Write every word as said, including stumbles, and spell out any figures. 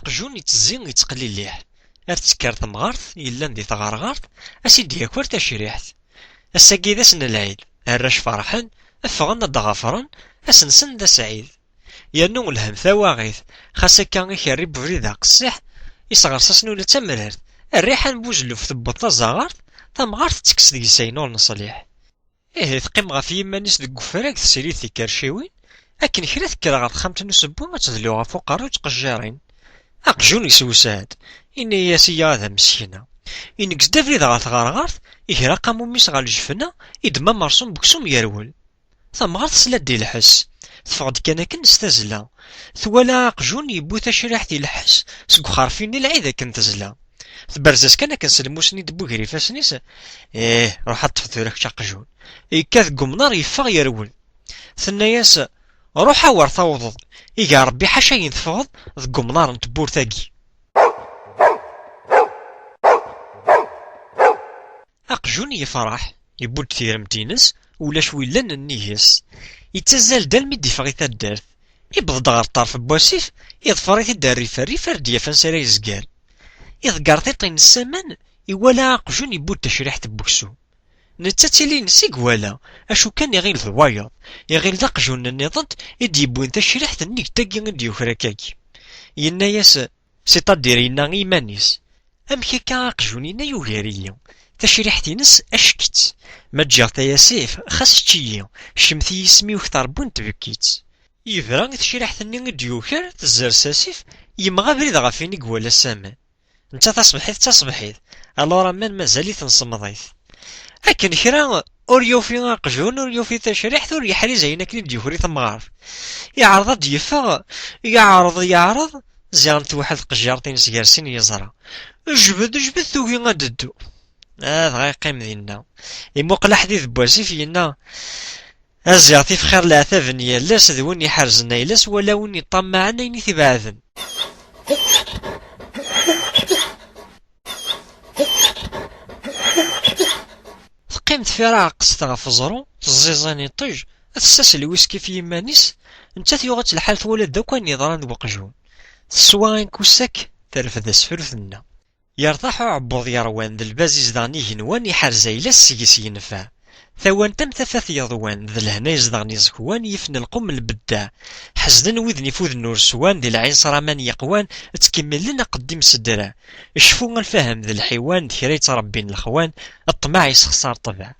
Aqjun ittezzi, ittqliliḥ. Ar tekker temɣart yellan di tɣerɣert, a s-id-yaker tacriḥt. Ass-agi d ass n lɛid, arrac ferḥen, ffɣen ad d-ɣafren, ass-nsen d asɛid. Yernu lhem tawaɣit, xas akka ikerri n ubrid aqessiḥ, isɣers-asen ula d tamrart, rriḥa n buzelluf tewweḍ tazaɣart, tamɣart tettekkes deg-s ayen ur neṣliḥ. Ihi teqqim ɣef yiman-is deg ufrag, tesrid tikerciwin, akken kra tekker ɣer texxamt n usewwi ad tedlu ɣef uqerru d tqejjirin. Aqjun yeswesɛed, yenna-yas: "Iyya ad am-sekneɣ." Ineggez-d abrid ɣer tɣerɣert, iger aqamum-is ɣer ljefna, iddem amerṣum n uksum, yerwel. Tamɣart tesla-d i lḥess, teffeɣ-d kan akken s tazzla. Twala aqjun yewwi tacriḥt i lḥess seg uxerfi-nni lɛid akken tezla. Tberrez-as kan akken s lmus-nni d-tewwi gar ifassen-is. "Ih, ruḥ ad ṭṭfeḍ tura kečč aqjun." Yekka deg umnar, yeffeɣ yerwel. Tenna-yas: "Ruḥ a wer tawḍeḍ, iga Rebbi ḥaca ayen teffɣeḍ deg umnar n tewwurt-agi." Aqjun yefreḥ, yewwi-d tiremt-ines, ulac wi llan nnig-s. Yettazzal-d almi d-iffeɣ i taddart. Iwweḍ-d ɣer ṭṭerf n wasif, iḍfer-it-id rrif rrif ar d-yaf ansi ara yezger. Iḍegger tiṭ-ines s aman, iwala aqjun yewwi-d tacriḥt n uksum. Netta d tili-ines i iwala, acu kan iɣil d wayeḍ, iɣil d aqjun nniḍen i d-yewwin tacriḥt nnig tagi i d-yuker akkagi. Yenna-yas, c'est-à-dire yenna i yiman-is: "Amek akka aqjun-inna yugar-iyi? Tacriḥt-ines acek-itt. Ma ǧǧiɣ-t ay asif, xas ečč-iyi, cemmet-iyi isem-iw kter n win tbekkit." Yebra i tecriḥt-nni i d-yuker, tezzer s asif, yemɣa abrid ɣef win i iwala s aman. Netta taṣebḥit d taṣebḥit, alors aman mazal-it nsemmeḍ-it. Akken kra, ur yufi aqjun, ur yufi tacriḥt, ur yeḥriz ayen akken i d-yuker i temɣart. Yeɛreḍ ad d-yeffeɣ, yeɛreḍ, yeɛreḍ, ziɣen tewḥel tqejjirt-ines gar sin yeẓra. Jbed, jbed, tugi ad d-teddu. Ah, dɣa yeqqim dinna. Imuqel aḥdid n wasif, yenna: "Aziɣ tif xir leɛtab n yal ass d win iḥerzen ayla-s wala win iṭṭamaɛen ayen i t-ibeɛden." Teqqim tfiraɛqest ɣef uẓru, teẓẓiẓin iṭij, tessas lwiski f yiman-is, nettat yuɣ-itt lḥal twala-d akk ayen yeḍran deg uqjun. Teswa ayen kussak, terfed asefru, tenna: "Yertaḥ uɛebbuḍ yerwan d lbaz izedɣen igenwan, iḥerz ayla-s seg-s yenfeɛ. Tawant am tafat yeḍwan, d lehna izedɣen iẓekwan, yifen lqum lbeddaɛ. Ḥezden widen ifuden ur swan, di lɛinṣer aman yeqwan, ttkemmilen aqeddim s ddreɛ. Cfu a lfahem d lḥiwan, d kra yettrebbin lexwan, ṭṭmeɛ yessexṣar ṭṭbeɛ."